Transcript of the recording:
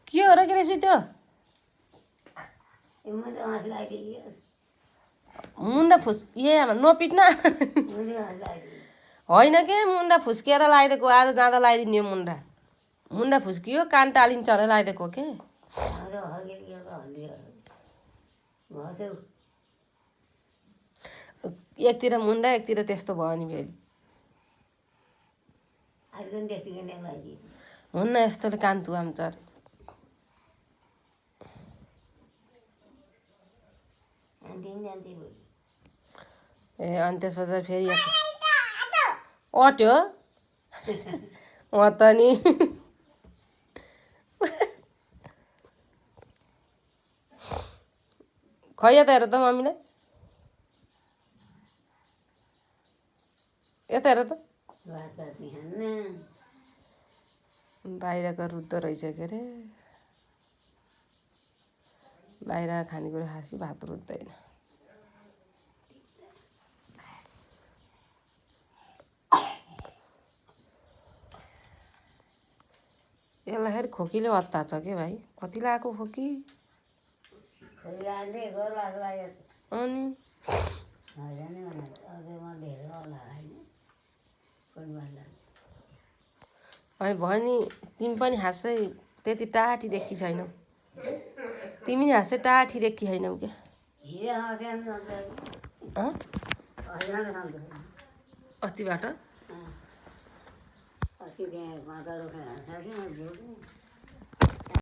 के हो र के रहेछ त्यो मुन्डा फुस नपिट्न होइन के मुन्डा फुस्किएर लगाइदिएको आज जाँदा लगाइदिने यो मुन्डा फुस्कियो कान टालिन्छ भने लगाइदिएको के एकतिर मुन्डा एकतिर त्यस्तो भयो नि फेरि हुन्न यस्तोले कान तुहाम्छ अरे ए अनि त्यसपछि फेरि अट्यो त नि खै यता हेर त मम्मीलाई यता हेर त बाहिरको रुद्दो रहेछ के अरे बाहिर खानेकुरा खासी भात रुच्दैन यसलाई फेरि खोकीले हत्ता छ के भाइ कति लगाएको खोकी अनि भयो नि तिमी पनि हाँसै त्यति टाठी देखी छैनौ तिमी नि हाँसै टाठी देखी छैनौ क्या अस्तिबाट